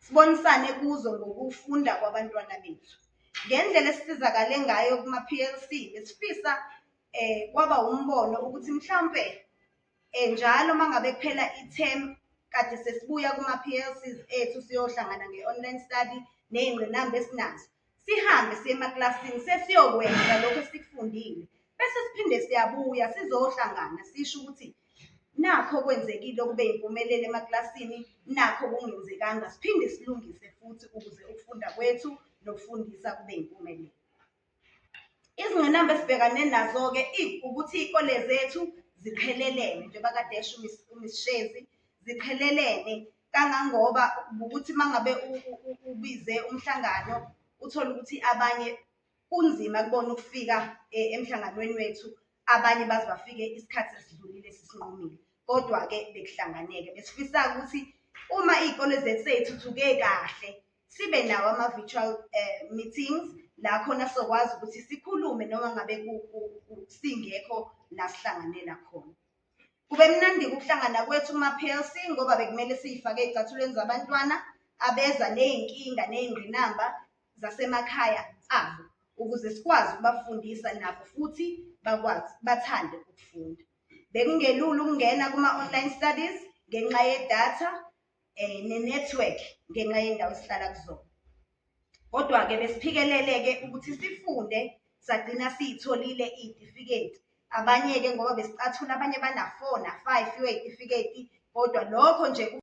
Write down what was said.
Sibonisane kuzo ngokufunda kwabantwana bethu. Ngendlela esisizakale ngayo kuma-PLC besifisa kwaba umbono ukuthi mhlawumpe njalo uma ngabe kuphela i-term kade sesibuya kuma-PLCs ethu siyohlangana nge-online study ney'ngqinamba esinazo, sihambe siye emaklasini sesiyokwenza lokhu esikufundile bese siphinde siyabuya sizohlangana sisho ukuthi nakho okwenzekile okube yimpumelelo emaklasini, nakho okungenzekanga, siphinde silungise futhi ukuze ukufunda kwethu nokufundisa kube yimpumelelo. Izingqinamba esibhekane nazo-ke ukuthi iy'kole zethu ziqhelelene njengoba kade esho uMiss Shezi, ziqhelelene kangangoba ukuthi uma ngabe ubize umhlangano uthole ukuthi abanye kunzima kubona ukufika emhlanganweni wethu, abanye baze bafike isikhathi sesidlulile esisinqumile. Kodwa-ke bekuhlanganeke. Besifisa ukuthi uma iy'kole zethu sey'thuthuke kahle sibe nawo ama-virtual meetings la khona sizokwazi ukuthi sikhulume noma ngabe singekho la sihlanganela khona. Kube mnandi ukuhlangana kwethu kuma-PLC ngoba bekumele siy'fake ey'cathulweni zabantwana abeza ney'nkinga ney'ngqinamba zasemakhaya abo ukuze sikwazi ukubafundisa nabo futhi bakwazi bathande ukufunda. Bekungelula ukungena kuma-online studies ngenxa yedatha ne-network ngenxa yendawo esihlala kuzona. Kodwa-ke besiphikelele-ke ukuthi sifunde sagcina siyitholile iy'tifiketi. Abanye-ke ngoba besicathula abanye bana-4 na-5 wey'tifiketi kodwa lokho nje.